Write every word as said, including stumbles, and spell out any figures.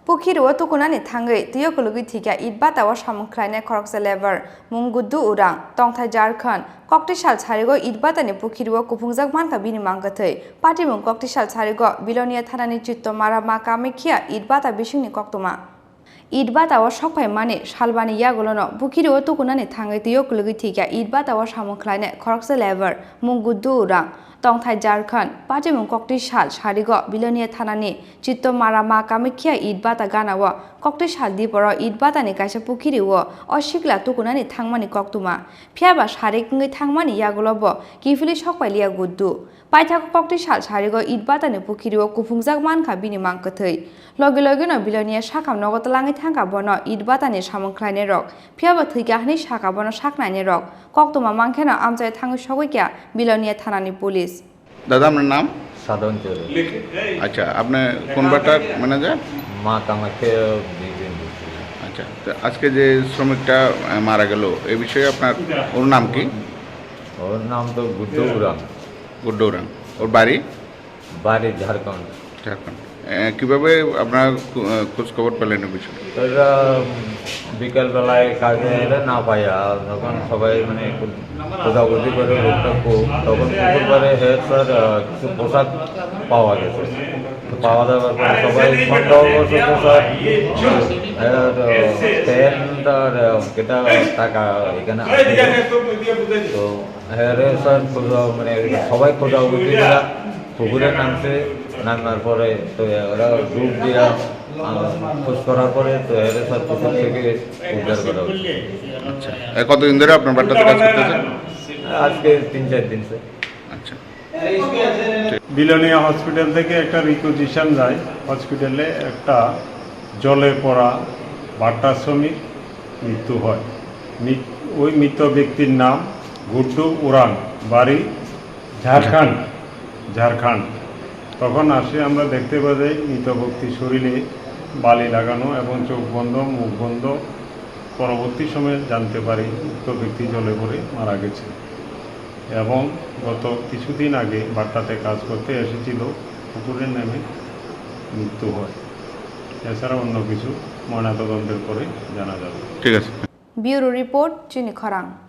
Pukhiri o tukunani thangwi twi o kwlwgwi thwikha Itbata o samung khlainai khoroksa labour, mung Guddu Urang, tongthai Jharkhand. Kokti sal sarigo Itbata ni pukhiri o kuphungjak mankha bini mang kwthwi. Patimung kokti sal sarigo Bilonia thanani Chittomara Ma Kamakhya Itbata bisingni koktwma. Itbata o sokphaimani salbani yagulono pukhiri o tukunani thangwi twi o kwlwgwi thwikha Itbata o samung khlainai khoroksa labour, mung Guddu Urang, tongthai Jharkhand. Patimung kokti sal sarigo Bilonia thanani Chittomara Ma Kamakhya Itbata gana o kokti sal diporo Itbata ni kaisa pukhiri o o sikla tukunani thangmani koktwma. Phiyaba sarik wngwi thangmani yagulo bo kiphilwi sokpailiya Guddu. Paithago kokti sal sarigo Itbata ni pukhiri o kuphungjak mankha bini mang kwthwi. Logi logi no Bilonia sakam nogo twlangwi thangkha bono Itbata ni samung khlainai rok. Phiyaba thwikha hwnwi sakha bono saknainai rok. Koktwma mankhe no amchai thangwi sogwi kha Bilonia thanani police. দাদা, আপনার নাম? সাধন চৌধুরী। আচ্ছা, আপনি কোন butter manager? মা কামাখ্যা বিল্ডিং। আচ্ছা, তো আজকে যে শ্রমিকটা, আহ, মারা গেল, এই বিষয়ে আপনার, ওর নাম কি? ওর নাম তো গুড্ডু উরাং। গুড্ডু উরাং। ওর বাড়ি? বাড়ি ঝাড়খণ্ড। ঝাড়খণ্ড। আহ, কিভাবে আপনারা খু-, আহ, খোঁজ খবর পেলেন এই বিষয়ে? এরা, উম, বিকেলবেলায় কাজে এলে না পাইয়া, তখন সবাই মানে একটু খোঁজাখুঁজি করে লোকটা খুব, তখন পুকুর পাড়ে হে স্যার, আহ, কিছু পোশাক পাওয়া গেছে। তো পাওয়া যাওয়ার পরে সবাই সন্দেহ করছে তো স্যার, এর, আহ, প্যান্ট আর, আহ, এটা টাকা এখানে আছে। তো হ্যাঁ রে স্যার, খোঁজা, মানে, সবাই খোঁজাখুঁজি করে পুকুরে নামছে, নামার পরে তো ওরা ডুব দিয়া, আহ, খোঁজ করার পরে তো হ্যাঁ রে স্যার, পুকুর থেকে উদ্ধার করা হয়েছে। আচ্ছা, এ, কতদিন ধরে আপনার বাড়িটাতে কাজ করতেছে? আজকে তিন চার দিন স্যার। আচ্ছা। বিলোনিয়া হসপিটাল থেকে একটা রিকুইজিশন যায়, হসপিটালে একটা জলে পড়া ভাট্টা শ্রমিক মৃত্যু হয়। মৃত-, ওই মৃত ব্যক্তির নাম গুড্ডু উরাং, বাড়ি ঝাড়খণ্ড, ঝাড়খণ্ড। তখন আসে আমরা দেখতে পাই যে মৃত ব্যক্তির শরীরে বালি লাগানো এবং চোখ বন্ধ, মুখ বন্ধ। পরবর্তী সময়ে জানতে পারি উক্ত ব্যক্তি জলে পড়ে মারা গেছে এবং গত কিছুদিন আগে ভাট্টাতে কাজ করতে এসেছিল, পুকুরে নেমে মৃত্যু হয়। এছাড়া অন্য কিছু ময়নাতদন্তের পরে জানা যাবে। ঠিক আছে। Bureau report, Chini Khorang.